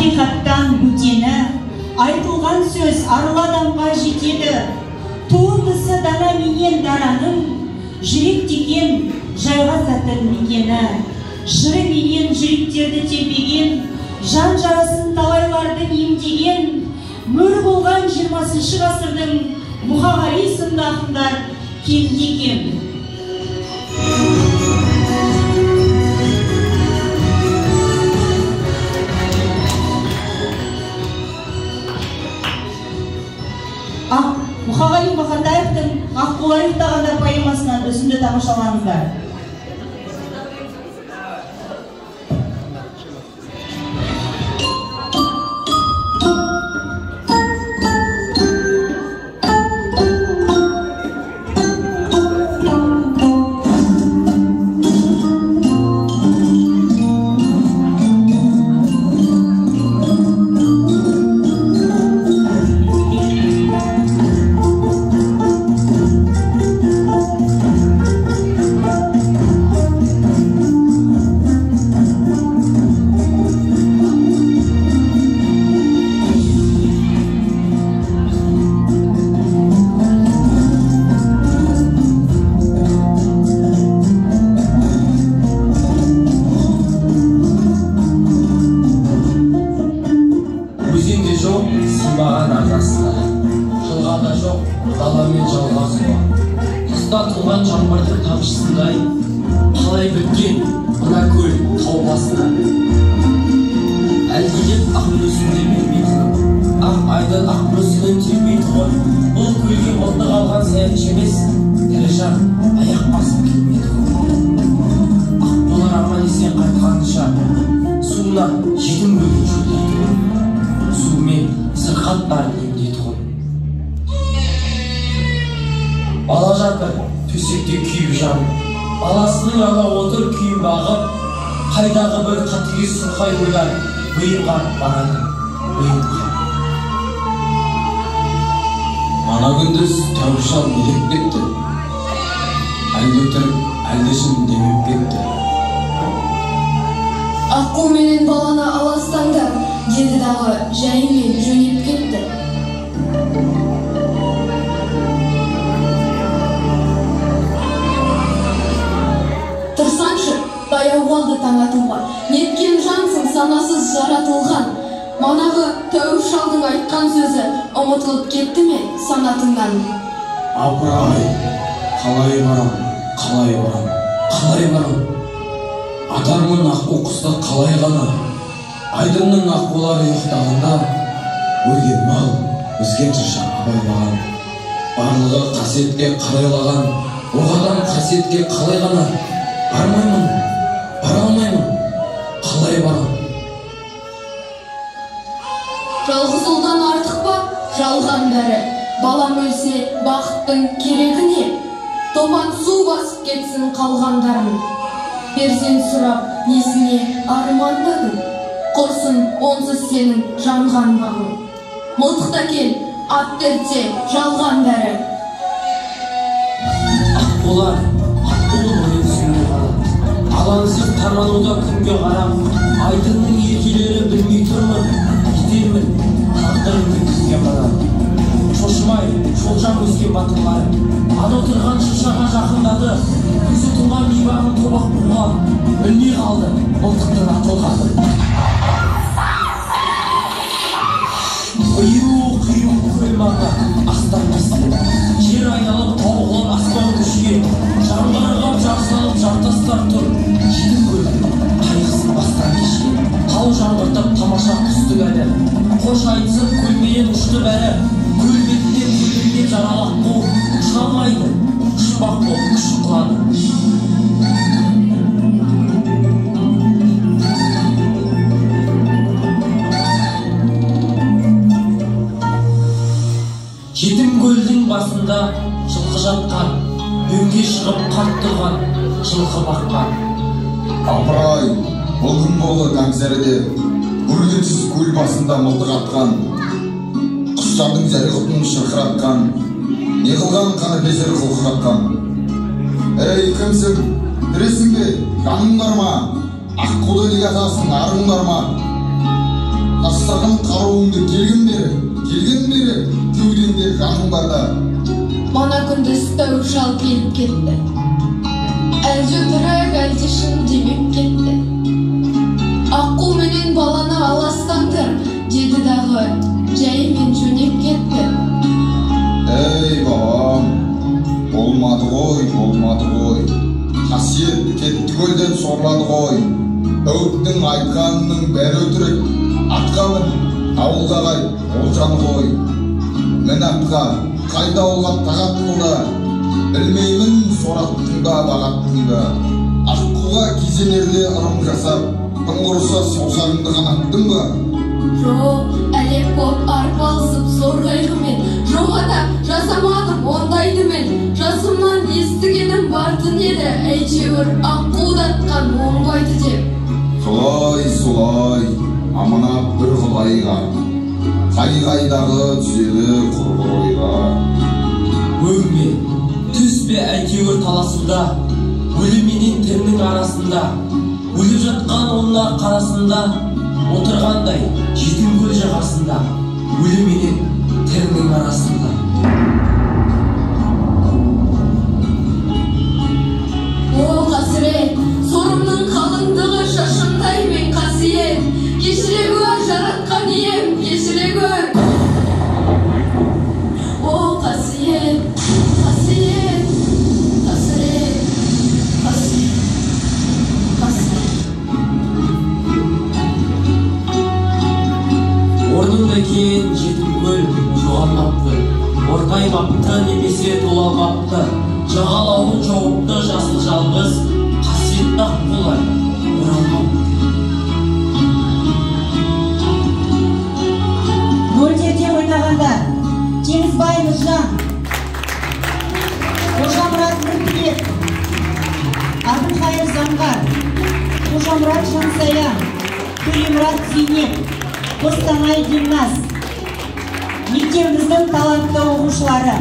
Ақиқаттан бөтені, айтылған сөз арлы адамға жетеді. Туындысы дана менен дараның, жүрек деген жайғасатын мекені. Жыры менен жүректерді тербеген, жан жарасын талайлардың емдеген, мөр болған 20-шы ғасырдың Мұқағали сынды ақындар кемде-кем. Мұқағали Мақатаевтың «Аққулар ұйықтағанда» поэмасынан үзінді тамашалаңыздар. Ана күндіз тәуір шал билеп кетті, әлде өтірік, әлде шын демеп кетті. Аққу менен баланы аластаңдар, деді дағы жайымен жөнеп кетті. Тұрсаңшы, таяу қалды таң атуға, неткен жансың санасыз жаратылған. Манағы тәуір шалдың айтқан сөзі ұмытылып кетті ме санатыңнан? Апырай, қалай барам, қалай барам, қалай барам? Атармын аққу құсты қалай ғана? Айдынның аққулары ұйықтағанда, өлген мал өзген шырша абайлаған. Барлығы қасиетке қарайлаған, оғадан қасиетке қалай ғана? Бармаймын, бара алмаймын, қалай барам? Жалғыз ұлдан артық па, жалған бәрі. Балам өлсе, бақыттың керегі не? Томан су басып кетсін қалғандарын. Перзент сұрап, несіне армандадың? Құрсын онсыз сенің жанған бағың. Мылтықта кел, ат тертсе, жалған бәрі. Аққулар, аққулы ойын түсінбей қалады. Алаңсыз тармануда күнге қарап, айдынның еркелері білмей тұрмын. Кетермін, тағдырымды күнге қарап. Шошымай, шолжаң өскен батырлар, ат отырған шыршаға жақындады. Көзі тұнған бейбағын тобақ буға, білмей қалды мылтықтың атылғаны. Қию-қию көл маңы астан кесіліп, жер айналып тау құлап аспан көшкен, жаңғырғап жар салып жартастар тұр, жетім көлдің қайғысын бастан кешкен. Тау жаңғыртып тамаша құстың әні, қош айтысып көлменен ұшты бәрі. Көл бетінен көлбеңдеп жаралы аққу ұша алмайды, ұшпақ болып күшік құлады. Жетім көлдің басында жылқы жатқан, дөңге шығып қарт тұрған, жылқы баққан. Апырай, бұл кім болды таңсәріде, көргенсіз көл басында мылтық атқан, құстардың зәре құтын шырқыратқан, не қылған қаныпезер құлқы қатқан. Ей, кімсің, тірісің бе, жаның бар ма? Аққуды неге атасың, арың бар ма? Сенің қаруыңды келген бері, келген бері, кеудеңде жаның барда. Мана күндіз тәуір шал келіп кетті. Әлде өтірік, әлде шын демеп кетті. Аққу менен баланы аластаңдар, деді дағы, жайымен жөнеп кетті. Ей, балам, болмады ғой, болмады ғой. Қасиет кетті көлден сорлады ғой. Тәуіптің айтқанының бәрі өтірік. Атқа мін, ауылға қайт, олжаны қой. Мін атқа, қайда ауылға тағат қыл да. Білмеймін сораттың да, бағаттың да. Аққуға кезенерде ырым жасап, тым құрыса саусағыңды қанаттың ба? Жоқ, әлек боп арпалысып зор қайғымен. Жоқ ата, жасамадым ондайды мен. Жасымнан естігенім бартын еді, әйтеуір аққудатқан оңбайды деп. Солай, солай, аманат бір құдайға. Қай-қайдағы түседі құрғыр ойға. Өң бе, түс пе әйтеуір таласуда, өлі менен тірінің арасында, өліп жатқан ұлына қарасында, отырғандай жетім көл жағасында, өлі менен тірінің арасында. О, қасірет, сорымның қалыңдығы шашымдай мен қасиет. Кешіре гөр, жаратқан ием, кешіре гөр. О, қасиет, қасиет, қасірет, қасиет, қасірет. Орнында екен жетім көл жоғалмапты, ортаймапты немесе тола алмапты. Жағалауын жауыпты жасыл жалғыз, қасиетті аққулар оралмапты. Рөлдерде ойнағандар: Теңізбай Нұржан, Қожамұрат Нұртілек, Әбілқайыр Заңғар, Қожамұрат Жансая, Төлемұрат Зейнеп, Қостанай Димназ. Мектебіміздің талантты оқушылары.